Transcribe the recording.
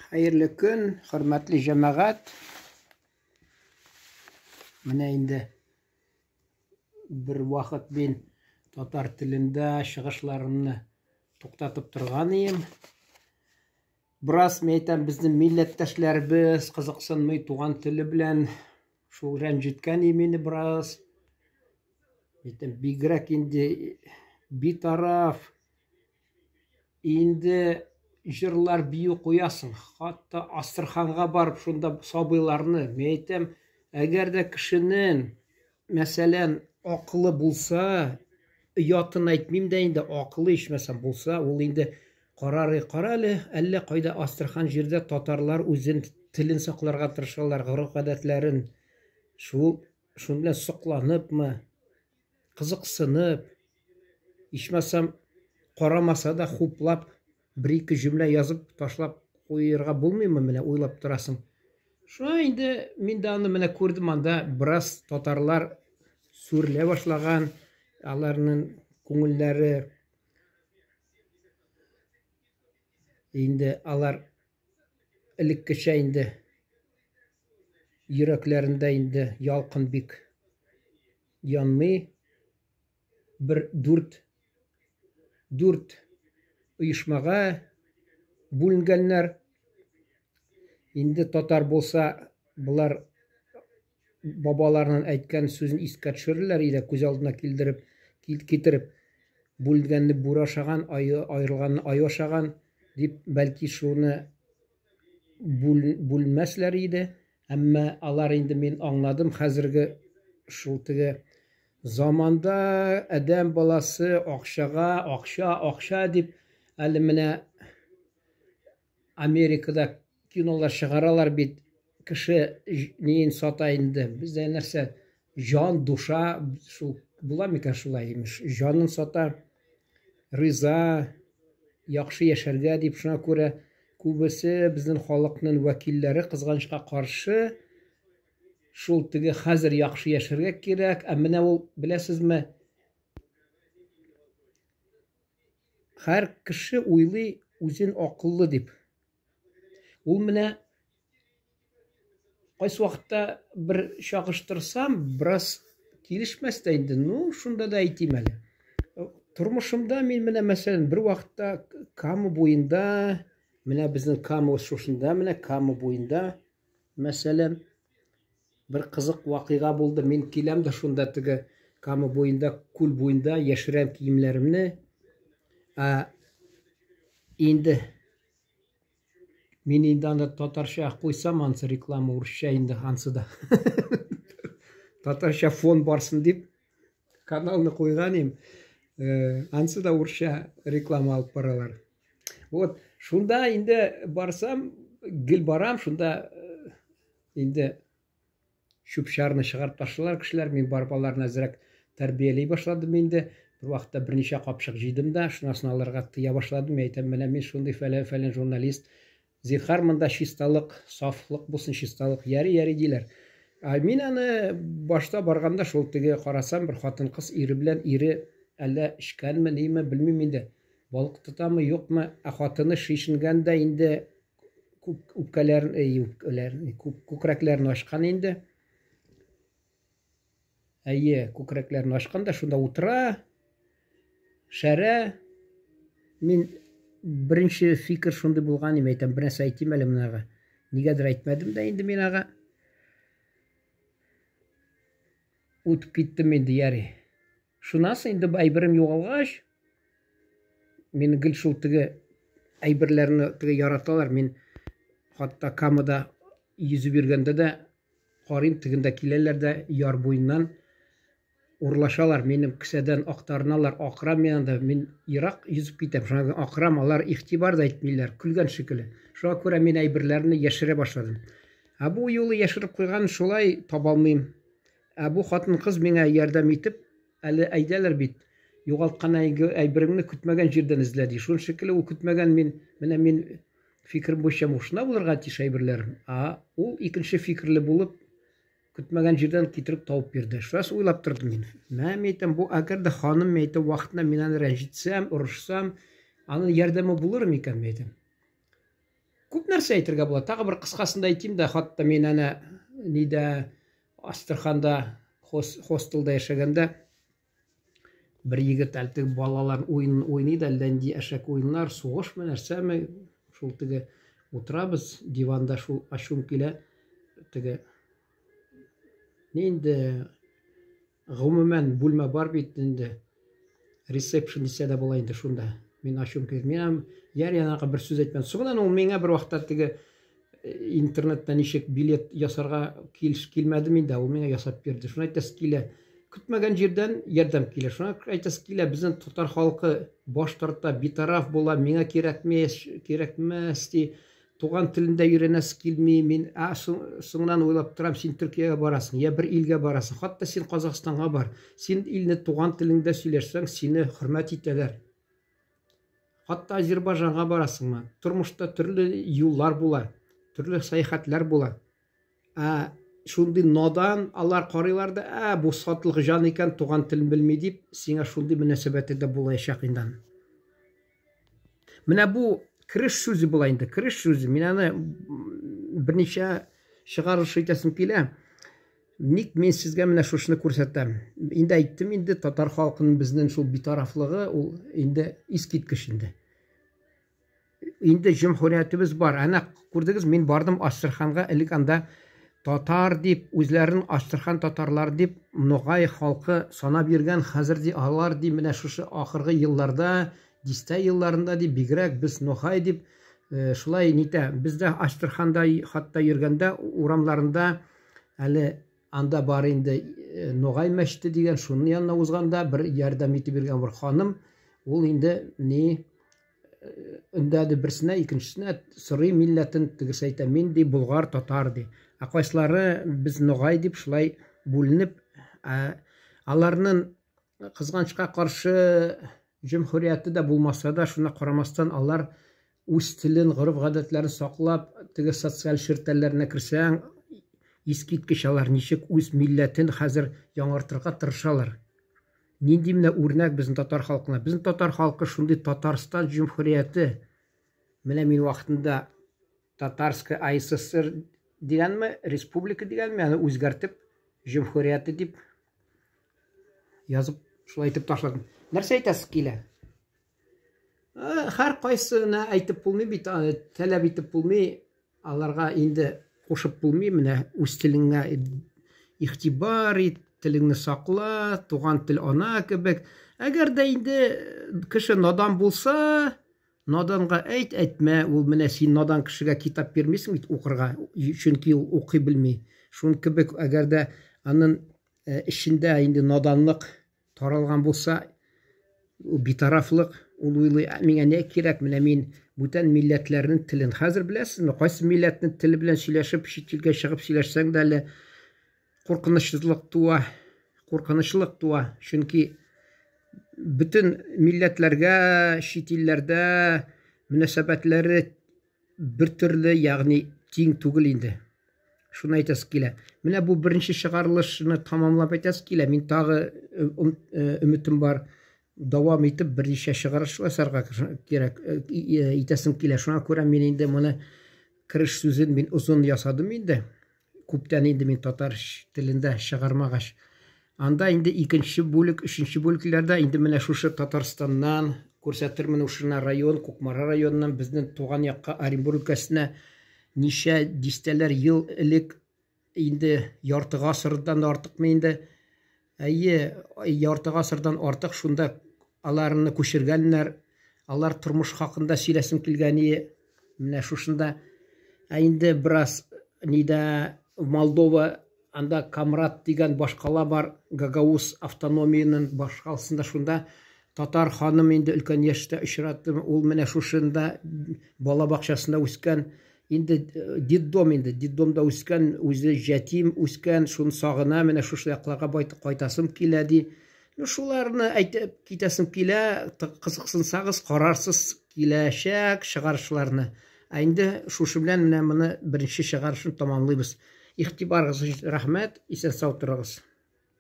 Хәерле көн, хөрмәтле җәмәгать. Менә инде бер вакыт мин татар телендә чыгышларымны туктатып торган идем. Бераз, мин әйтәм, безнең милләттәшләребез кызыксынмый туган теле белән. Шул рәнҗеткән и мине бераз. Әйтәм, бигрәк инде битараф. Инде җырлар, бию куясың. Хатта Астраханга барып шунда сабыйларны, мин әйтәм, әгәр дә кешенең, мәсәлән, акылы булса, оятын әйтмим дә инде, акылы ичмасам булса, ул инде карар, кара әле, әллә кайда Астрахан җирдә татарлар үзен телен сакларга тырышалар, гореф-гадәтләрен. Шул, шуның белән сокланыпмы, кызыксынып, ичмасам, карамаса да хуплап, бер-ике җөмлә язып ташлап куерга булмыймы, менә уйлап торасың. Шуңа инде мин дә аны менә күрдем анда бераз татарлар сүрелә башлаган, аларның күңелләре инде алар элеккечә инде йөрәкләрендә инде ялкын бик янмый. Бер дүрт дүрт оешмага бүленгәннәр. Инде татар булса, болар бабаларының әйткән сүзен искә төшерерләр иде, күз алдына килдереп, китереп, бүленгәнне бүре ашаган, аю, аерылганны аю ашаган дип, бәлки шуны бүлмәсләр иде. Әмма алар инде мин аңладым, хәзерге шул теге заманда адәм баласы акчага, акча, акча дип, әле менә Америкада кинолар чыгаралар бит, кеше неен сата инде. Бездә нәрсә, җан, душа, шул була микән шулай имеш? Җанын сата, риза, яхшы яшәргә дип, шуңа күрә күбесе безнең халыкның вәкилләре кызганычка каршы шул теге хәзер яхшы яшәргә кирәк, ә менә ул беләсезме, һәр кеше уйлый үзен акыллы дип. Ул менә кайсы вакытта бер чагыштырсам, бераз килешмәс тә инде. Ну, шунда да әйтим әле. Тормышымда мин менә мәсәлән бер вакытта Кама буенда, менә безнең Кама шушында, менә Кама буенда, мәсәлән, бер кызык вакыйга булды. Мин киләм дә шунда теге Кама буенда, күл буенда яшерәм киемнәремне. Ә инде мин инде анда татарча куйсам, ансы реклама урысча инде ансы да. Татарча фон барсын дип каналны куйган идем. Ансы да урысча реклама алып баралар. Вот, шунда инде барсам, гел барам, шунда инде чүп-чарны чыгарып ташлыйлар кешеләр. Мин барып аларны әзрәк тәрбияли башладым инде. Бер вакытта берничә капчык җыйдым да, шуннан соң аларга тыя башладым. Мин әйтәм, менә мин шундый фәлән-фәлән журналист. Зинһар, монда чисталык, сафлык булсын, чисталык. Яри, яри диләр. Ә мин аны башта барганда шул теге карасам, бер хатын-кыз ире белән ире әллә эчкәнме, ниме, белмим инде. Балык тотамы, юкмы, ә хатыны шешенгән дә инде үпкәләрен, үпкәләрен, күкрәкләрен ачкан инде. Әйе, күкрәкләрен ачкан да шунда утыра. Шәрә. Мин беренче фикер шундый булган иде, әйтәм, бер нәрсә әйтим әле монага. Нигәдер әйтмәдем дә инде мин ага. Үтеп киттем инде, яри. Шуннан соң инде әйберем югалгач, мин гел шул теге әйберләрне теге яраталар. Мин хатта Камада йөзеп йөргәндә дә карыйм, тегендә киләләр дә яр буеннан урлашалар, минем кесәдән актарыналар, акырам мин анда, мин ерак йөзеп китәм, шуңа күрә акырам, алар игътибар да итмиләр, көлгән шикелле. Шуңа күрә мин әйберләрне яшерә башладым. Ә бу юлы яшереп куйган шулай таба алмыйм. Ә бу хатын-кыз миңа ярдәм итеп, әле әйтәләр бит, югалткан әйбереңне көтмәгән җирдән эзлә ди. Шуның шикелле ул көтмәгән мин, менә мин фикерем буенча мушына булырга тиеш әйберләрем. Ә ул икенче фикерле булып, көтмәгән җирдән китереп табып бирде. Шулай уйлап тордым мин. Мә, мин әйтәм, бу әгәр дә ханым, мин әйтәм, вакытында мин аны рәнҗетсәм, орышсам, аның ярдәме булыр микән, мин әйтәм. Күп нәрсә әйтергә була. Тагы бер кыскасын да әйтим дә, хатта мин әнә нидә Астраханда хостелда яшәгәндә бер егет әле теге балалар уен уйный да, әллә нинди әшәке уеннар, сугышмы, нәрсәме, шул теге утырабыз диванда, шул ачуым килә. Теге инде гомумән бүлмә бар бит инде. Ресепшн дисә дә була инде шунда. Мин ачуым килде. Мин ам яр янага бер сүз әйтмәдем. Соңыннан ул миңа бер вакытта теге интернетта ничек билет ясарга килеш килмәдем инде, ул миңа ясап бирде. Шуны әйтәсе килә. Көтмәгән җирдән ярдәм килә. Шуны әйтәсе килә, безнең татар халкы баш тарта, битараф була, миңа кирәкмәс, кирәкмәс ди. Туган телендә өйрәнәсе килми. Мин ә соңыннан уйлап торам, син Төркиягә барасың, я бер илгә барасың, хатта син Казахстанга бар. Син илне туган телеңдә сөйләшсәң, сине хөрмәт итәләр. Хатта Азербайҗанга барасыңмы? Тормышта төрле юллар була, төрле сәяхәтләр була. Ә шундый надан алар карыйлар да, ә бу сатлык җан икән, туган телен белми дип, сиңа шундый мөнәсәбәте дә булачак инде. Менә бу кереш сүзе була инде, кереш сүзе. Мин аны берничә чыгарылыш итәсем килә. Ник мин сезгә менә шушыны күрсәтәм? Инде әйттем инде, татар халкының безнең шул битарафлыгы, ул инде искиткеч инде. Инде җөмһүриятебез бар. Әнә күрдегез, мин бардым Астраханга, элек анда татар дип, үзләрен Астрахань татарлар дип, ногай халкы санап йөргән, хәзер ди алар ди менә шушы ахыргы елларда, дистә елларында ди бигрәк без ногай дип шулай нитә. Без дә Астраханда хатта йөргәндә урамнарында әле анда бар инде Ногай мәчете дигән, шуның янына узганда бер ярдәм итеп йөргән бер ханым, ул инде ни өндәде берсенә, икенчесенә, сорый милләтен, тегесе әйтә, мин ди болгар, татар ди. Ә кайсылары без ногай дип шулай бүленеп, аларның кызганычка каршы җөмһүрияте дә булмаса да, шуна карамастан алар үз телен, гореф-гадәтләрен саклап, теге социаль челтәрләренә керсәң, искиткеч алар ничек үз милләтен хәзер яңартырга тырышалар. Нинди менә үрнәк безнең татар халкына. Безнең татар халкы шундый Татарстан җөмһүрияте. Менә мин вакытында Татарская АССР дигәнме, республика дигәнме, аны үзгәртеп җөмһүрияте дип язып шулай итеп ташладым. Нәрсә әйтәсе килә? Һәр кайсына әйтеп булмый бит, таләп итеп булмый. Аларга инде кушып булмый, менә үз телеңә игътибар ит, телеңне сакла, туган тел ана кебек. Әгәр дә инде кеше надан булса, наданга әйт, әйтмә, ул менә син надан кешегә китап бирмисең бит укырга, чөнки ул укый белми. Шуның кебек, әгәр дә аның эчендә инде наданлык таралган булса, ул битарафлык, ул уйлый, ә миңа не кирәк, менә мин бүтән милләтләрнең телен хәзер беләсезме, кайсы милләтнең теле белән сөйләшеп, чит илгә чыгып сөйләшсәң дә әле куркынычсызлык туа, куркынычлык туа, чөнки бөтен милләтләргә чит илләрдә мөнәсәбәтләре бер төрле, ягъни тиң түгел инде. Шуны әйтәсе килә. Менә бу беренче чыгарылышны тамамлап әйтәсе килә. Мин тагы өметем бар, дәвам итеп берничә чыгарылыш ясарга кирәк итәсем килә. Шуңа күрә мин инде моны кереш сүзен мин озын ясадым инде. Күптән инде мин татар телендә чыгармагач. Анда инде икенче бүлек, өченче бүлекләрдә инде менә шушы Татарстаннан күрсәтермен ушына район, Кукмара районыннан безнең туган якка Оренбург өлкәсенә ничә дистәләр ел элек инде ярты гасырдан да артыкмы инде? Әйе, ярты гасырдан артык шунда аларны күчергәннәр. Алар тормыш хакында сөйләсем килгәне менә шушында. Ә инде бераз нидә Молдова анда Камрат дигән башкала бар, Гагауз автономиянең башкаласында шунда татар ханым инде өлкән яшьтә очраттым. Ул менә шушында бала бакчасында үскән. Инде детдом инде, детдомда үскән, үзе җәтим үскән, шуны сагына, менә шушы якларга кайтасым килә ди. Ну, шуларны әйтеп китәсем килә, кызыксынсагыз, карарсыз киләчәк чыгарышларны. Ә инде шушы белән менә моны беренче чыгарышын тамамлыйбыз. Игътибарыгыз өчен рәхмәт, исән-сау торыгыз.